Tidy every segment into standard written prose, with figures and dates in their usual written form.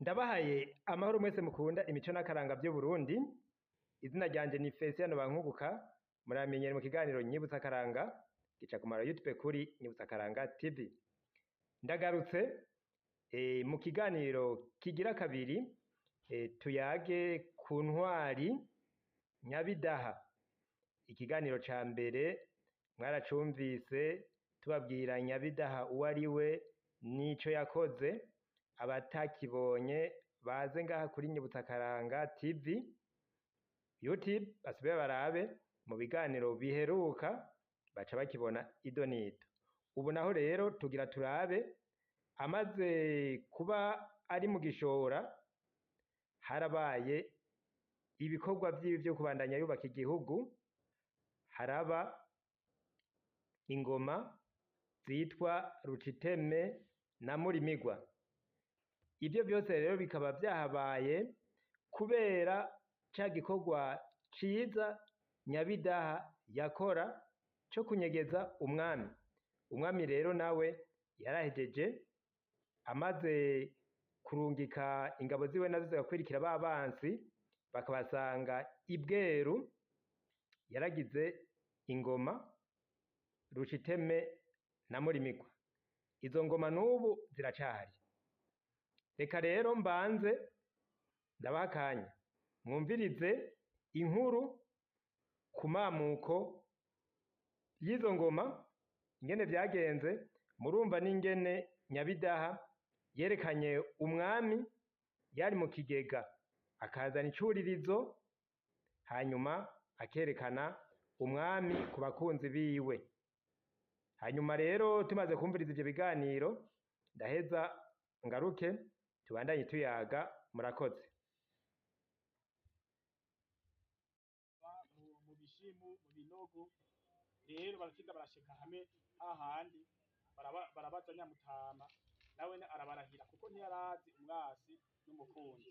Ndabahaye amahoro mwese mukunda imico n'akaranga vy'Uburundi. Izina ryanje ni Feliciano Bankuguka, muramenyere mu kiganiro Nyibutsa Akaranga, gica ku mara YouTube kuri Nyibutsa Akaranga TV. Ndagarutse mu kiganiro kigira kabiri, tuyage ku ntwari Nyabidaha. Ikiganiro ca mbere mwaracumvise tubabwira Nyabidaha uwo ari we n'ico yakoze. Abatakibonye baze ngaha kuri Nyibutsa Akaranga TV YouTube basubire barabe mu biganiro biheruka, baca bakibona ido n'ido. Ubu naho rero tugira turabe amaze kuba ari mu gishora, harabaye ibikorwa vyiwe vyo kubandanya yubaka igihugu, haraba ingoma zitwa Ruciteme na Murimigwa. Ivyo vyose rero bikaba vyahabaye kubera ca gikorwa ciza Nyabidaha yakora co kunyegeza umwami. Umwami rero nawe yarahejeje, amaze kurungika ingabo ziwe nazo zigakwirikira ba bansi bakabasanga i Bweru, yaragize ingoma Ruciteme na Murimigwa. Izo ngoma n'ubu ziracahari. Reka rero mbanze ndabaha akanya mwumvirize inkuru ku mamuko y'izo ngoma, ingene vyagenze. Murumva n'ingene Nyabidaha yerekanye umwami yari mu kigega, akazana icuririzo, hanyuma akerekana umwami ku bakunzi biwe. Hanyuma rero tumaze kumviriza ivyo biganiro, ndaheza ngaruke tubandanye tuyaga. Murakoze. Mu bishimu, mu binogo rero baratinda barashika hamwe hahandi barabaza Nyamutama, nawe arabarahira kuko ntiyarazi umwasi n'umukunzi.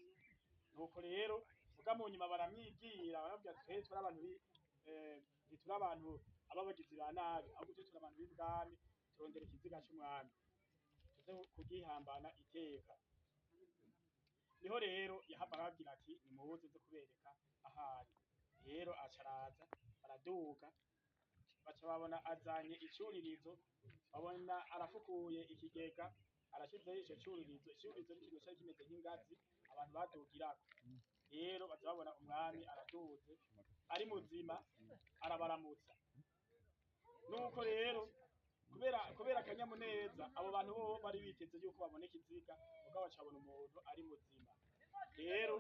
Nuko rero muga mu nyuma baramwibwira, barabwira ati twe turi abantu ntituri abantu ababagizi ba nabi, ahubwo twe turi abantu b'ibwami, turondera ikiziga c'umwami tuze kugihambana iteka. Niho rero yahava arababwira ati nimuze nze kubereka ahari. Rero aca araza, baraduga, baca babona azanye icuririzo, babona arafukuye ikigega, arashizeho ico curirizo. Icuririzo ni ikintu cari kimeze nk'ingazi abantu badugirako. Rero baca babona umwami araduze ari muzima, arabaramutsa. Nuko rero kubera akanyamuneza, abo bantu bo bari biteze yuko babona ikiziga, mugabo baca babona umuntu ari muzima. Rero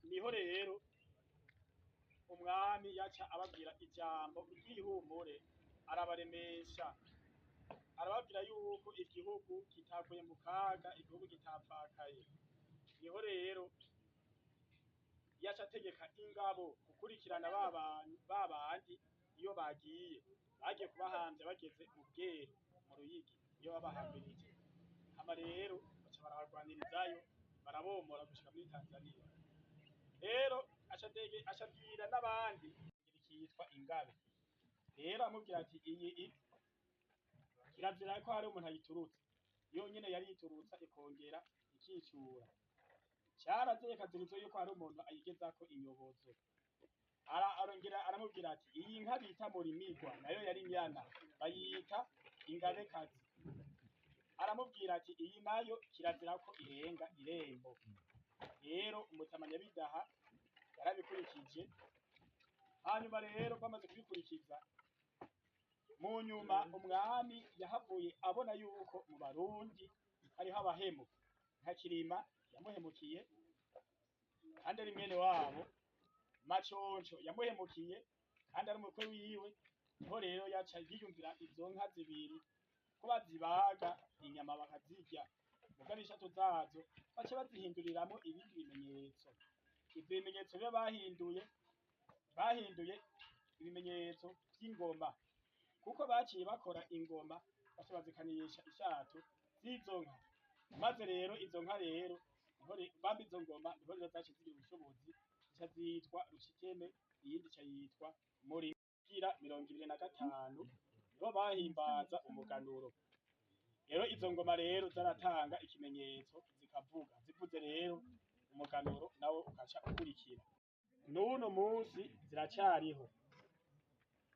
niho rero umwami yaca ababwira ijambo ry'ihumure, arabaremesha, arababwira yuko igihugu kitavuye mu kaga, igihugu kitapfakaye. Niho rero yaca ategeka ingabo gukurikirana ba bandi iyo bagiye kubahamvya bageze mu Bweru mu Ruyigi, iyo babahambirije. Hama rero baca barabarwanirizayo, barabomora gushika muri Tanzania. Rero aca abwira n'abandi kitwa ingabe. Rero amubwira ati iyi kirazira ko hari umuntu ayiturutsa, yonyene yari yiturutsa ikongera ikicura. Carazeye kazirizo yuko hari umuntu ayigezako inyobozo. Arongera aramubwira ati iyi nka bita Murimigwa nayo yari inyana, bayita ingabekazi. Aramubwira ati iyi nayo kirazira ko irenga irembo. Rero umutama Nyabidaha yarabikurikije. Hanyuma rero bamaze kubikurikiza, mu nyuma umwami yahavuye abona yuko mu Barundi hariho abahemu, nka Kirima yamuhemukiye kandi ari mwene wabo, Maconco yamuhemukiye kandi ari umukwe wiwe. Niho rero yaca yiyumvira izo nka zibiri ko bazibaga inyama bakazirya, mugabo ishato zazo baca bazihinduriramwo ibindi bimenyetso. Ivyo bimenyetso rero bahinduye ibimenyetso vy'ingoma, kuko baciye bakora ingoma baca bazikanisha ishato z'izo nka. Maze rero izo nka rero bambe izo ngoma, niho rero zaciye zigira ubushobozi, zica zitwa Ruciteme, iyindi ica yitwa Murigira. 25 niho bahimbaza umuganuro. Rero izo ngoma rero zaratanga ikimenyetso zikavuga, zivuze rero umuganuro nawo ukaca ukurikira. N'uno munsi ziracariho.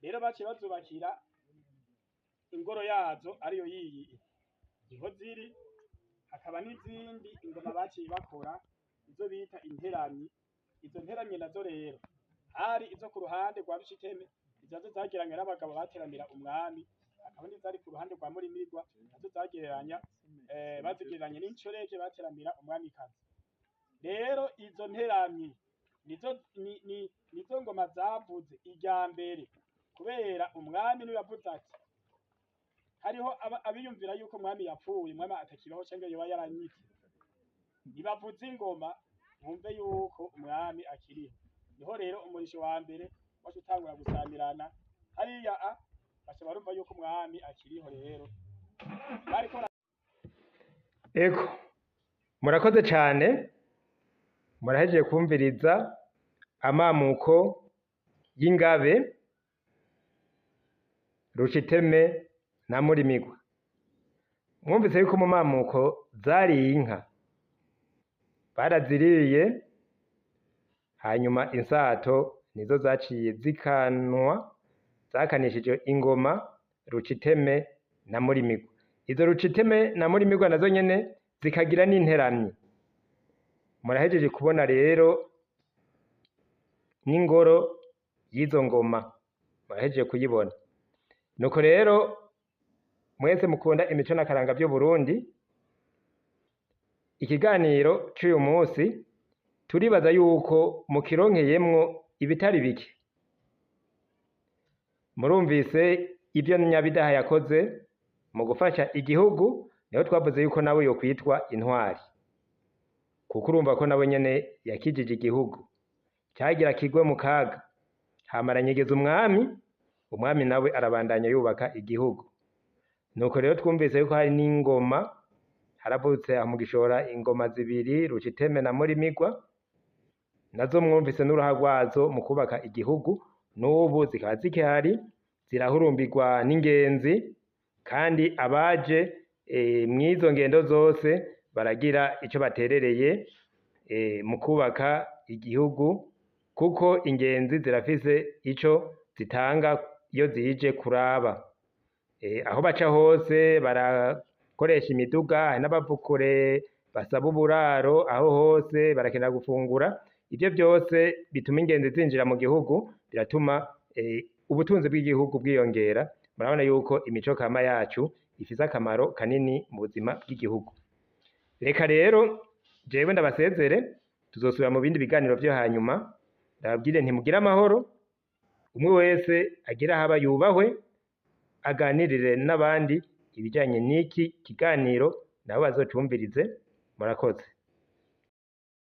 Rero baciye bazubakira ingoro yazo ariyo yiyi, niho ziri. Hakaba n'izindi ingoma baciye bakora, izo bita interamyi. Izo nteramyi nazo rero hari izo ku ruhande rwa Ruciteme, izo nazo zagereranywa n'abagabo bateramira umwami. Hakaba n'izari ku ruhande rwa Murimigwa, nazo zagereranya bazigereranya n'inshoreke bateramira umwamikazi. Rero izo nteramyi nizo nizo ngoma zavuze irya mbere, kubera umwami niwe yavuze ati hariho abiyumvira yuko umwami yapfuye, umwami atakibaho canke yoba yaranyitse, nibavuze ingoma bumve yuko umwami akiriho. Niho rero umurisho wa mbere waca utangura gusamirana hariya, a baca barumva yuko umwami akiriho. Rero bariko Ego, murakoze cane, murahejeje kumviriza amamuko y'ingabe Ruciteme na Murimigwa. Mwumvise yuko mu mamuko zari inka, baraziriye, hanyuma insato nizo zaciye zikanwa, zakanishije ingoma Ruciteme na Murimigwa. Izo Ruciteme na Murimigwa nazo nyene zikagira n'interamyi. Murahejeje kubona rero n'ingoro y'izo ngoma, murahejeje kuyibona. Nuko rero mwese mukunda imico n'akaranga vy'Uburundi, ikiganiro c'uyu munsi turibaza yuko mukironkeyemwo ibitari bike. Murumvise ivyo Nyabidaha yakoze mu gufasha igihugu, niho twavuze yuko nawe yokwitwa intwari, kuko urumva ko nawe nyene yakijije igihugu cagira kigwe mu kaga, hama aranyegeza umwami, umwami nawe arabandanya yubaka igihugu. Nuko rero twumvise yuko hari n'ingoma, haravutse aho mu Gishora ingoma zibiri, Ruciteme na Murimigwa, nazo mwumvise n'uruha rwazo mu kubaka igihugu, n'ubu zikaba zikihari, zirahurumbirwa n'ingenzi, kandi abaje mw'izo ngendo zose baragira ico baterereye mu kubaka igihugu, kuko ingenzi zirafise ico zitanga iyo zije kuraba. Aho baca hose barakoresha imiduga, hari n'abava kure basaba uburaro, aho hose barakenera gufungura. Ivyo vyose bituma ingenzi zinjira mu gihugu, biratuma ubutunzi bw'igihugu bwiyongera. Murabona yuko imico kama yacu ifise akamaro kanini mu buzima bw'igihugu. Reka rero jewe ndabasezere, tuzosubira mu bindi biganiro vyo hanyuma. Ndababwire nti mugire amahoro, umwe wese agire aho aba yubahwe, aganirire n'abandi ibijanye n'iki kiganiro, nabo bazocumvirize. Murakoze.